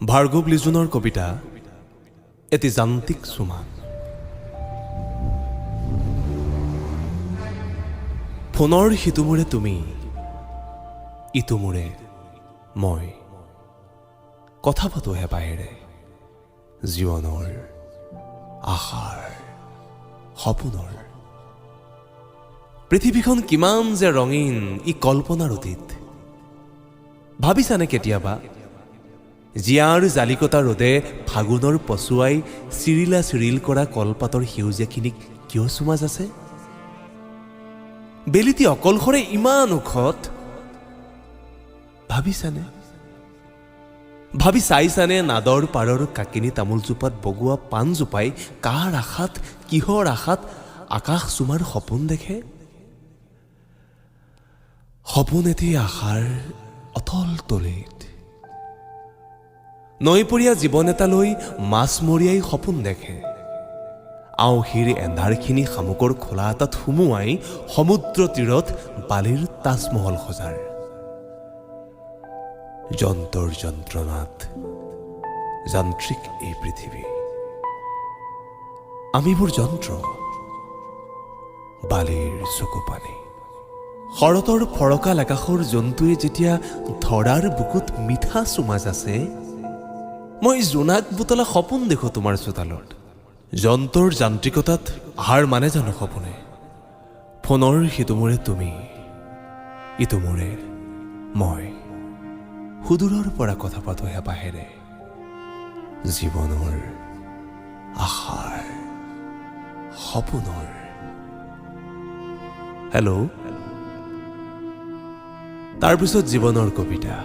ভাৰ্গৱ লিজুনৰ কবিতা এটি যান্ত্ৰিক চুমা। ফোনৰ সিটো মূৰে তুমি, ইটো মূৰে মই, কথা পাতো হেঁপাহেৰে জীৱনৰ আশাৰ সপোনৰ। পৃথিৱীখন কিমান যে ৰঙীন, ই কল্পনাৰ অতীত। ভাবিছানে কেতিয়াবা জীয়াৰ জালিকতা ৰ'দে ফাগুনৰ পচুৱাই চিৰিলা চিৰিল কৰা কলপাতৰ সেউজীয়াখিনিক কিয় চুমা যাচে? বেলিটি অকলশৰে ইমান ওখত। ভাবিছানে, ভাবি চাইছানে নাদৰ পাৰৰ কাকিনী তামোলজোপাত বগোৱা পাণজোপাই কাৰ আশাত, কিহৰ আশাত আকাশ চুমাৰ সপোন দেখে? সপোন এটি আশাৰ অতল তলিত নৈপৰীয়া জীৱন এটালৈ মাছমৰীয়াই সপোন দেখে। আউসীৰ এন্ধাৰখিনি শামুকৰ খোলা এটাত সুমুৱাই সমুদ্ৰ তীৰত বালিৰ তাজমহল সজাৰ। যন্ত্ৰৰ যন্ত্ৰণাত যান্ত্ৰিক এই পৃথিৱী, আমিবোৰ যন্ত্ৰ, বালিৰ চকুপানী। শৰতৰ ফৰকাল আকাশৰ জন্তুৱে যেতিয়া ধৰাৰ বুকুত মিঠা চুমা যাচে, মই জোনাক বুটলা সপোন দেখোঁ তোমাৰ চোতালত। যন্ত্ৰৰ যান্ত্ৰিকতাত হাৰ মানে জানো সপোনে? ফোনৰ সিটো মূৰে তুমি, ইটো মূৰে মই, সুদূৰৰ পৰা কথা পাতো হেঁপাহেৰে জীৱনৰ আশাৰ সপোনৰ। হেল্ল'। তাৰপিছত জীৱনৰ কবিতা,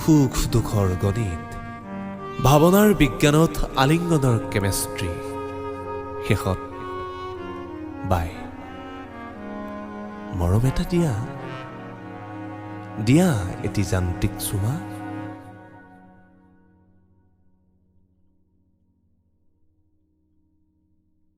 সুখ দুখৰ গণিত, ভাৱনাৰ বিজ্ঞানত আলিংগনৰ কেমেষ্ট্ৰি, শেষত বাই। মৰম এটা দিয়া, দিয়া এটি যান্ত্ৰিক চুমা।